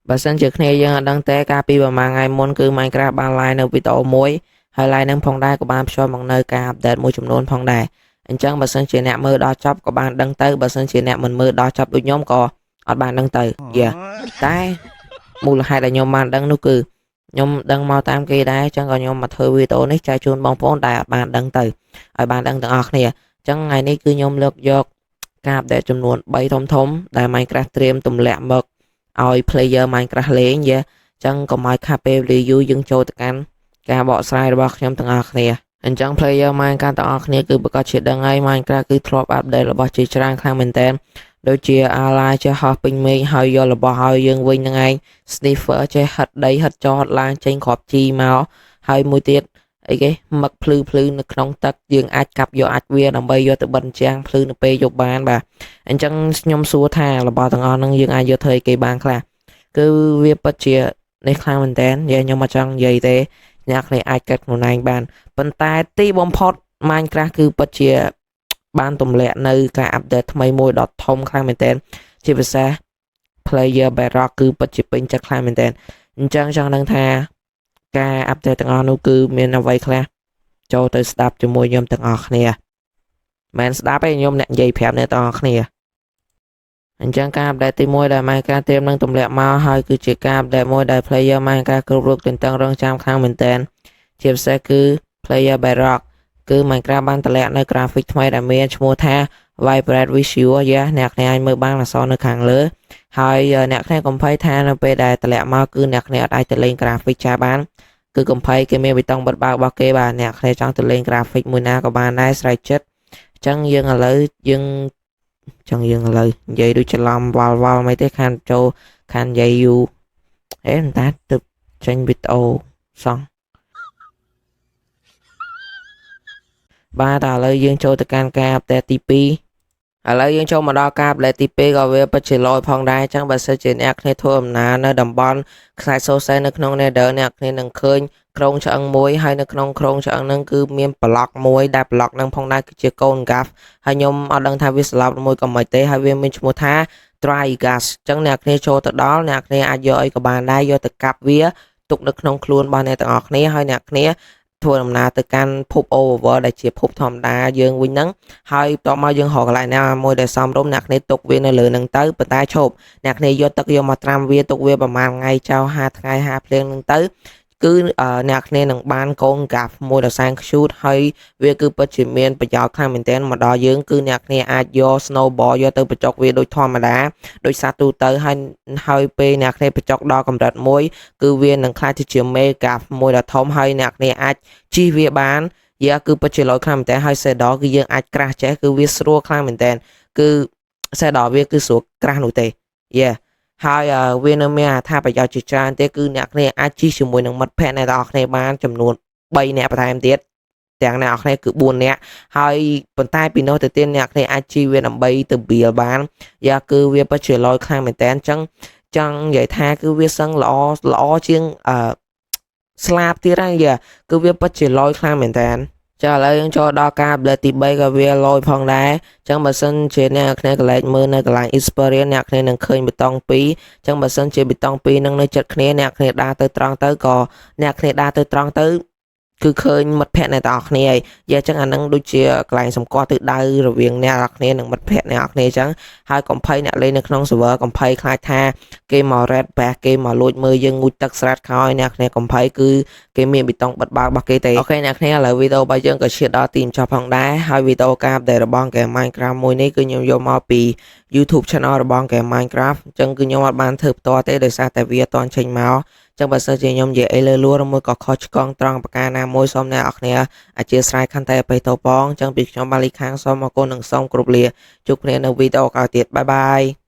បើសិនជាគ្នាយើងអត់ដឹងទេកាលពីប្រហែលថ្ងៃមុនគឺ Minecraft បាន live នៅវីដេអូមួយហើយ live នឹងផងដែរក៏បានភ្ជាប់មកនៅការ update មួយចំនួនផងដែរអញ្ចឹងបើសិនជាអ្នកមើលដល់ចប់ក៏បានដឹងទៅបើសិនជាអ្នកមិនមើលដល់ចប់ដូចខ្ញុំក៏អត់បានដឹងទៅយ៉ាតែមូលហេតុដែលខ្ញុំបានដឹងនោះគឺខ្ញុំដឹងមកតាមគេដែរអញ្ចឹងក៏ខ្ញុំមកធ្វើវីដេអូនេះចែកជូនបងប្អូនដែលអត់បានដឹងទៅឲ្យបានដឹងទាំងអស់គ្នាអញ្ចឹងថ្ងៃនេះគឺខ្ញុំលើកយកការ update ចំនួន3ធំធំដែល Minecraft ត្រៀមទម្លាក់មកឲ្យ player Minecraft លេងយ៉ាអញ្ចឹងកុំឲ្យខាតពេលវេលាយូរយើងចូលទៅកាន់ការបកស្រាយរបស់ខ្ញុំទាំងអស់គ្នាអញ្ចឹង player Minecraft ទាំងអស់គ្នាគឺប្រកាសជាដឹងហើយ Minecraft គឺធ្លាប់ update របស់ជាច្រើនខ្លាំងមែនតើដូចជា Ally ចេះហោះពេញមេឃហើយយករបស់ឲ្យយើងវិញហ្នឹងឯង Sniffer ចេះហិតដីហិតចោហិតឡើងចេញគ្រាប់ជីមកហើយមួយទៀតអីគេមឹកភ្លឺភ្លឺនៅក្នុងទឹកយើងអាចកាប់យកអាចវាដើម្បីយកទៅបិទជាងភ្លឺនៅពេលយប់បានបាទអញ្ចឹងខ្ញុំសួរថារបស់ទាំងអស់ហ្នឹងយើងអាចយកធ្វើអីគេបានខ្លះគឺវាពិតជានេះខ្លាំងមែនតើនិយាយខ្ញុំអត់ចង់និយាយទេអ្នកគ្នាអាចកាត់ខ្លួនឯងបានប៉ុន្តែទីបំផុត Minecraft គឺពិតជាបានទម្លាក់នៅការ update ថ្មីមួយដ៏ធំខ្លាំងមែនទែនជាពិសេស player Bedrock គឺពិតជាពេញចិត្តខ្លាំងមែនទែនអញ្ចឹងចង់ដឹងថាការ update ទាំងអស់នោះគឺមានអ្វីខ្លះចូលទៅស្ដាប់ជាមួយខ្ញុំទាំងអស់គ្នាមិនស្ដាប់ទេខ្ញុំអ្នកនិយាយប្រាប់អ្នកទាំងអស់គ្នាអញ្ចឹងការ update ទី1ដែល Minecraft ត្រៀមនឹងទម្លាក់មកហើយគឺជាការ update មួយដែល player Minecraft គ្រប់រូបទន្ទឹងរង់ចាំខ្លាំងមែនទែនជាពិសេសគឺ player Bedrock គឺ Minecraft បានតម្លាក់នៅ graphic ថ្មីដែលមានឈ្មោះថា Vibrant Visual យ៉ាអ្នកគ្នាអាចមើលបានអក្សរនៅខាងលើហើយអ្នកគ្នាកុំភ័យថានៅពេលដែលតម្លាក់មកគឺអ្នកគ្នាអត់អាចទៅលេង graphic ចាបានគឺកុំភ័យគេមានប៊ូតុងបិទបើករបស់គេបាទអ្នកគ្នាចង់ទៅលេង graphic មួយណាក៏បានដែរស្រេចចិត្តអញ្ចឹងយើងឥឡូវយើងចង់យើងឥឡូវនិយាយដូចច្រឡំវល់វល់មិនទេខានចូលខាននិយាយយូរអេតាទៅចេញវីដេអូសោះបាទឥឡូវយើងចូលទៅកាន់ការ update ទី2ឥឡូវយើងចូលមកដល់ការ update ទី2ក៏វាពិតជាឡូយផងដែរអញ្ចឹងបើសិនជាអ្នកគ្នាធ្វើដំណើរនៅតំបន់ខ្សែសូសេនៅក្នុង Nether អ្នកគ្នានឹងឃើញគ្រោងឆ្អឹងមួយហើយនៅក្នុងគ្រោងឆ្អឹងហ្នឹងគឺមានប្លុកមួយដែលប្លុកហ្នឹងផងដែរគឺជាកូន ghast ហើយខ្ញុំអត់ដឹងថាវាស្លាប់មួយក៏មិនទេហើយវាមានឈ្មោះថា Dry Ghast អញ្ចឹងអ្នកគ្នាចូលទៅដល់អ្នកគ្នាអាចយកអីក៏បានដែរយកទៅកាប់វាទុកនៅក្នុងខ្លួនរបស់អ្នកទាំងអស់គ្នាហើយអ្នកគ្នាធ្វើដំណើរទៅកាន់ភព overworld ដែលជាភពធម្មតាយើងវិញហ្នឹងហើយបន្ទាប់មកយើងរកកន្លែងណាមួយដែលសមរម្យអ្នកគ្នាទុកវានៅលើហ្នឹងទៅប៉ុន្តែឈប់អ្នកគ្នាយកទឹកយកមកត្រាំវាទុកវាប្រហែលថ្ងៃចោល5ថ្ងៃ5ភ្លៀងហ្នឹងទៅគឺអ្នកគ្នានឹងបានកូន ghast មួយដ៏សែន cute ហើយវាគឺពិតជាមានប្រយោជន៍ខ្លាំងមែនទែនមកដល់យើងគឺអ្នកគ្នាអាចយក snowball យកទៅបញ្ចុកវាដូចធម្មតាដូចសត្វទូទៅហើយហើយពេលអ្នកគ្នាបញ្ចុកដល់កម្រិតមួយគឺវានឹងក្លាយទៅជាមេ ghast មួយដ៏ធំហើយអ្នកគ្នាអាចជិះវាបានយ៉ាគឺពិតជាឡូយខ្លាំងមែនទែនហើយ saddle គឺយើងអាច craft ចេះគឺវាស្រួលខ្លាំងមែនទែនគឺ saddle វាគឺស្រួល craft នោះទេយ៉ាហើយវានៅមានអត្ថប្រយោជន៍ជាច្រើនទេគឺអ្នកគ្នាអាចជិះជាមួយនឹងមិត្តភ័ក្តិអ្នកទាំងអស់គ្នាបានចំនួន3នាក់បន្ថែមទៀតទាំងអ្នកនរគ្នាគឺ4នាក់ហើយប៉ុន្តែពីនោះទៅទៀតអ្នកគ្នាអាចជិះវាដើម្បីទៅបៀលបានយ៉ាគឺវាពិតជាឡូយខ្លាំងមែនតើអញ្ចឹងចង់និយាយថាគឺវាសឹងល្អល្អជាងអឺស្លាបទៀតហើយយ៉ាគឺវាពិតជាឡូយខ្លាំងមែនតើចាឥឡូវយើងចូលដល់ការ update ទី3ក៏វាឡូយផងដែរអញ្ចឹងបើសិនជាអ្នកគ្នាកន្លែងមើលនៅកន្លែង Experience អ្នកគ្នានឹងឃើញប៊ូតុង2អញ្ចឹងបើសិនជាប៊ូតុង2នឹងនៅចិត្តគ្នាអ្នកគ្នាដើរទៅត្រង់ទៅក៏អ្នកគ្នាដើរទៅត្រង់ទៅគឺឃើញមិត្តភ័ក្តិអ្នកទាំងអស់គ្នាហើយយ៉ាអញ្ចឹងអានឹងដូចជាកន្លែងសម្គាល់ទិសដៅរវាងអ្នកទាំងអស់គ្នានិងមិត្តភ័ក្តិអ្នកទាំងអស់គ្នាអញ្ចឹងហើយកុំភ័យអ្នកលេងនៅក្នុង server កុំភ័យខ្លាចថាគេមក raid base គេមកលួចមើលយើងងូតទឹកស្រាតខោឲ្យអ្នកគ្នាកុំភ័យគឺគេមានប៊ូតុងបិទបើករបស់គេទេOK អ្នកគ្នាឥឡូវវីដេអូរបស់យើងក៏ឈានដល់ទីបញ្ចប់ផងដែរហើយវីដេអូការ update របស់ game Minecraft មួយនេះគឺខ្ញុំយកមកពី YouTube channel របស់ game Minecraft អញ្ចឹងគឺខ្ញុំអត់បានធ្វើផ្ទាល់ទេដោយសារតែវាអត់ទាន់ចេញមកចឹងបើសិនជាខ្ញុំនិយាយអីលើលួឬមួយក៏ខុសឆ្គងត្រង់ប្រការណាមួយសូមអ្នកនរគ្នាអធិស្ឋានខន្តីអភ័យទោសផងចឹងពីខ្ញុំបាលីខាងសូមអរគុណនិងសូមគោរពលាជួបគ្នានៅវីដេអូក្រោយទៀត bye bye.